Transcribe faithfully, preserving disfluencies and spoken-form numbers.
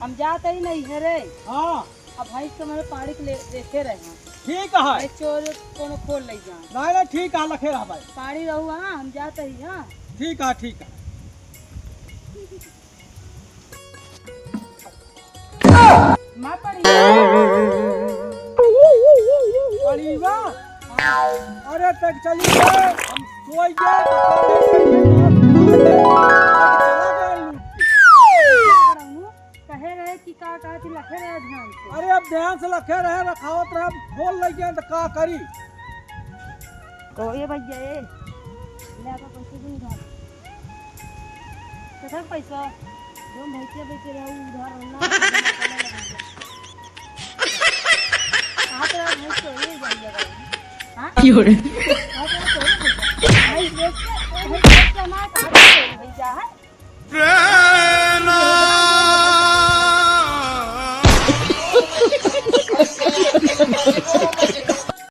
हम जात ही नहीं है रे। हाँ। अब भैंस तो मेरे पाड़ी के ले, देखे रहे हैं। ठीक है। ये चोर कोनो खोल ले जाए। नहीं, नहीं, ठीक है, लखे रहा भाई। पाड़ी रहू, हाँ, हम जात ही, हाँ। ठीक है, ठीक है। माँ पड़ी। पड़ी बा? अरे तक चली गए, हम सोई गए, पता नहीं कैसे मार, मार दे। तक चला गए लूट के। कहे रहे कि का, का थी लखे रहे ध्यान से। अरे अब ध्यान से लखे रहे, रखावत रहे, अब खोल लग गए तो का करी? ओ ए भैया ए, ले आ तो पैसे दे उधार। कथक पैसा? जो भैंसिया बेचे रहे, उ उधार रहना, जमा करे लगे। हाथ रहा भैंस तो ये जाइए भाई। हाँ? क्यों रे? हाथ रहा तो ये भैंस। भैंस बेच के, भैंस बेच के हमारा कहाँ से भैंस है?